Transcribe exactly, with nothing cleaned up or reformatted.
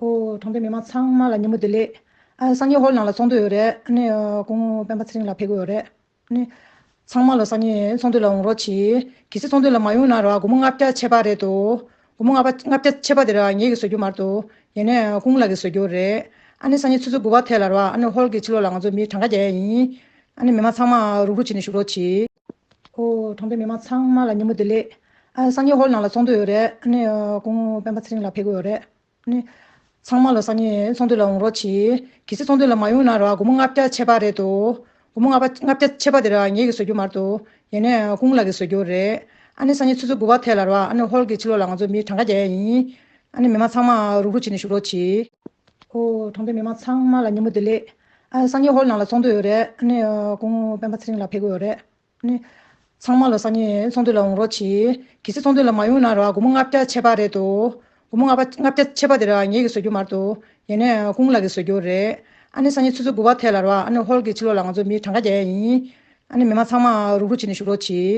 ཨོ། དྲང་བདེན་མི་མང་ཚང་མ་ལ་ཉིན་མོ་བདེ་ལེགས། ཨ་སང་ཉིན་ཧོལ་ནང་ལ་ཚོགས་འདུ་ཡོད་རེད། ཨ་ནི་ཨ་སྐུ་ངོ་སྤེན་པ་ཚེ་རིང་ལགས་ཕེབས་ཀྱི་ཡོད་རེད། ཨ་ནི་ཚང་མ་ལ་སང་ཉིན་ཚོགས་འདུ་ལ་འོང་རོགས་གྱིས། གལ་སྲིད་ཚོགས་འདུ་ལ་མ་ཡོང་ན་ར་སྒོར་མོ་ལྔ་བརྒྱ་ཆད་པ་རེད་དོ། སྒོར་མོ་ལྔ་བརྒྱ་ལྔ་བརྒྱ་ཆད་པ་དེ་ར་ངེད་ཀྱིས་བཟོ་རྒྱུ་མ་རེད་དོ། ཡིན་ནའི་སྐུ་ངོ་ལགས་ཀྱིས་བཟོ་རྒྱུ་རེད། ཨ་ནི་སང་ཉིན་ཆུ་ཚོད་དགུ་པ་ཐད་ལ་ར་ཨ་ནི་ཧོལ་གྱི་ཕྱི་ལོགས་ལ་ང་ཚོ་མི་གྲངས་ཀ་རྒྱག་ཡ་ཡིན། ཨ་ནི་མི་མང་ཚང་མ་རུབ་རུབ་བྱས་ནས་བཞུགས་རོགས་གྱིས། ཨོ། དྲང་བདེན་མི་མང་ཚང་མ་ལ་ཉིན་མོ་བདེ་ལེགས། ཨ་སང་ཉིན་ཧོལ་ནང་ལ་ཚོགས་འདུ་ཡོད་རེད། ཨ་ནི་ཨ་སྐུ་ངོ་སྤེན་པ་ཚེ་རིང་ལགས་ཕེབས་ཀྱི་ཡོད་རེད། ཨ་ནི་ཚང་མ་ལ་སང་ཉིན་ཚོགས་འདུ་ལ་འོང་རོགས་གྱིས། གལ་སྲིད་ཚོགས་འདུ་ལ་མ་ཡོང་ན་ར་སྒོར་མོ་ལྔ་བརྒྱ་ཆད་པ་རེད་དོ། སྒོར་མོ་ལྔ་བརྒྱ་ལྔ་བརྒྱ་ཆད་པ་དེ་ར་ངེད་ཀྱིས་བཟོ་རྒྱུ་མ་རེད་དོ། ཡིན་ནའི་སྐུ་ངོ་ལགས་ཀྱིས་བཟོ་རྒྱུ་རེད། ཨ་ནི་སང་ཉིན་ཆུ་ཚོད་དགུ་པ་ཐད་ལ་ར་ཨ་ནི་ཧོལ་གྱི་ཕྱི་ལོགས་ལ་ང་ཚོ་མི་གྲངས་ཀ་རྒྱག་ཡ་ཡིན། ཨ་ནི་མི་མང་ཚང་མ་རུབ་རུབ་བྱས་ནས་བཞུགས་རོགས་གྱིས། ཨོ། དྲང་བདེན་མི་མང་ཚང་མ་ལ་ཉིན་མོ་བདེ་ལེགས། ཨ་སང་ཉིན་ཧོལ་ནང་ལ་ཚོགས་འདུ་ཡོད་རེད། ཨ་ནི་ཨ་སྐུ་ངོ་སྤེན་པ་ཚེ་རིང་ལགས་ཕེབས་ཀྱི་ཡོད་རེད། ཨ་ནི་ཚང་མ་ལ་སང་ཉིན་ཚོགས་འདུ་ལ་འོང་རོགས་གྱིས། གལ་སྲིད་ཚོགས་འདུ་ལ་མ་ཡོང་ན་ར་སྒོར་མོ་ལྔ་བརྒྱ་ཆད་པ་རེད་དོ། སྒོར་མོ་ལྔ་བརྒྱ་ལྔ་བརྒྱ་ཆད་པ་དེ་ར་ངེད་ཀྱིས་བཟོ་རྒྱུ་མ་རེད་དོ། ཡིན་ནའི་སྐུ་ངོ་ལགས་ཀྱིས་བཟོ་རྒྱུ་རེད། ཨ་ནི་སང་ཉིན་ཆུ་ཚོད་དགུ་པ་ཐད་ལ་ར་ཨ་ནི་ཧོལ་གྱི་ཕྱི་ལོགས་ལ་ང་ཚོ་མི་གྲངས་ཀ་རྒྱག་ཡ་ཡིན། ཨ་ནི་མི་མང་ཚང་མ་རུབ་རུབ་བྱས་ནས་བཞུགས་རོགས་གྱིས།